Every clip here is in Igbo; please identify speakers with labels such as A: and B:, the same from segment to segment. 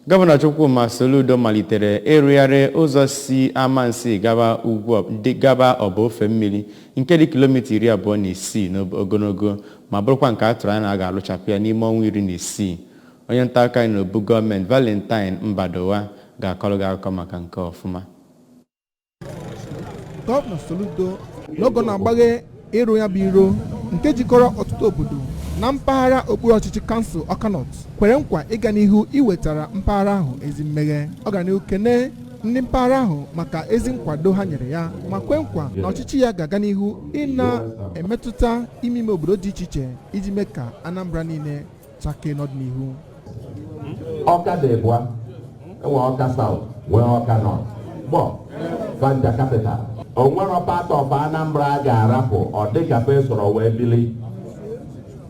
A: Gọvanọ Chukwuma Soludo malitere ịrụgharị ụzọ si Amansi gaba ugwu dị gaba ọba ofe mmiri nke dị kilomita 26 n'ogologo, ma bụrụkwa nke a tụrụ anya na a ga-alụchapụ ya n'ime ọnwa 16. Onye nta akụkọ anyị n'obu gọọmenti, Valentine Mbadowa, ga-akọrọ gị akụkọ maka nke ọfụma.
B: Gọvanọ Soludo, n'oge ọ na-agbaghe ịrụ ya bụ iro nke jikọrọ ọtụtụ obodo na mpaghara okpuru ọchịchị kansụl Awka North, kwere nkwa ịga n'ihu iwetara mpaghara ahụ ezi mmeghe. Ọ gara n'ihu kene ndị mpaghara ahụ maka ezi nkwado ha nyere ya, ma kwe nkwa na ọchịchị ya ga-aga n'ihu ị na-emetụta ime ime obodo dị iche iche iji mee ka Anambra niile chakee n'ọdịnihu.
C: Ọka dị ịbụa. Enwe Ọka South, nwee Ọka North, gbọ Vanja capital. O nwero part of Anambra a ga-arapụ ọ dịka fe sọrọ wee bili.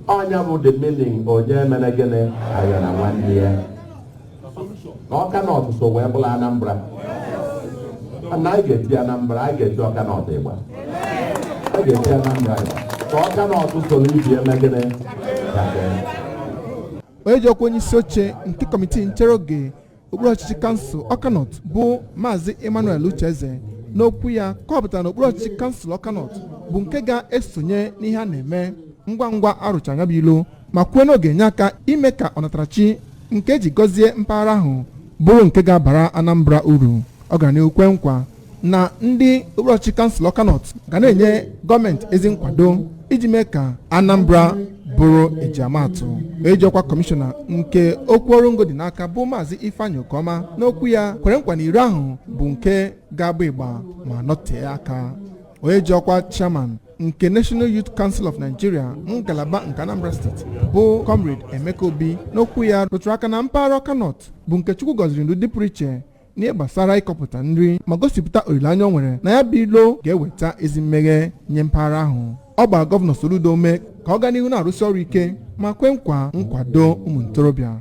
C: Ọnya bụ the meaning onye mere gịnị aya na nwanne ya na Ọka North so wee bụrụ Anambra, na anyị ga-eti Anambra, anyị ga-eti Ọka North ịgba, anyị ga-eti Anambra ịgba ka Ọka North soro ibi eme gịnị gafee.
B: Onye ji ọkwa onye isi oche nke kọmitii nchere oge okpuru ọchịchị kansụl Awka North, bụ Maazị Emmanuel Ucheze, n'okwu ya kọpụtara na okpuru ọchịchị kansụl Awka North bụ nke ga-esonye n'ihe a na-eme ngwa ngwa arụchara ya bụ ilo, ma kwuo na ọ ga-enye aka ime ka ọnatarachi nke eji gọzie mpaghara ahụ bụrụ nke ga-abara Anambra uru. Ọ gara n'ihu kwe nkwa na ndị okpuru ọchịchị kansụl Awka North ga na-enye gọọmenti ezi nkwado iji mee ka Anambra bụrụ ejiamatụ. Eji ọkwa kọmishọna nke okwu ọrụ ngo dị n'aka, bụ Maazị Ifeanyị Okeọma, n'okwu ya kwere nkwa na iro ahụ bụ nke ga-agba ịgba ma nọtee aka. Onye ji ọkwa chairman nke National Youth Council of Nigeria, ngalaba nke Anambra Steeti, bụ Comrade Emeka Obi, n'okwu ya rụtụrụ aka na mpaghara Awka North bụ nke Chukwu gọziri ndụ dị pụrụ iche n'ihe gbasara ịkọpụta nri, ma gosipụta olileanya o nwere na ya bụ ilo ga-eweta ezi mmeghe nye mpaghara ahụ. Ọ gbara Gọvanọ Soludo ume ka ọ gaa n'ihu na-arụsi ọrụ ike, ma kwe nkwa nkwado ụmụ ntorobịa.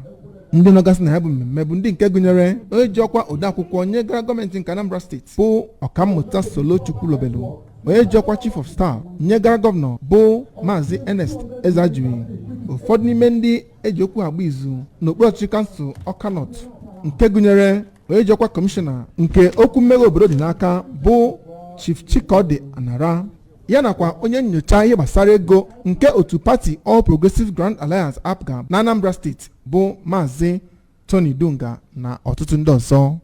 B: Ndị nọgasị na ya bụ mmemme bụ ndị nke gụnyere onye ji ọkwa odeakwụkwọ nye gara gọọmenti nke Anambra Steeti, bụ Ọkammụta Solo Chukwulobelu, onye ji ọkwa chief of staff nye gara gọvanọ, bụ Maazị Ernest Ezeajughi, ụfọdụ n'ime ndị eji okwu agba izu n'okpuru ọchịchị kansụl Awka North, nke gụnyere onye ji ọkwa kọmishọna nke okwu mmeghe obodo dị n'aka, bụ Chief Chikodi Anara, ya nakwa onye nyocha ihe gbasara ego nke otu pati All Progressive Grand Alliance, APGA, na Anambra Steeti, bụ Maazị Tony Dunga, na ọtụtụ ndị ọzọ.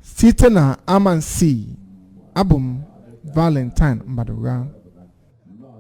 B: Site na Amansi, abụ m Valentine Mbadugha.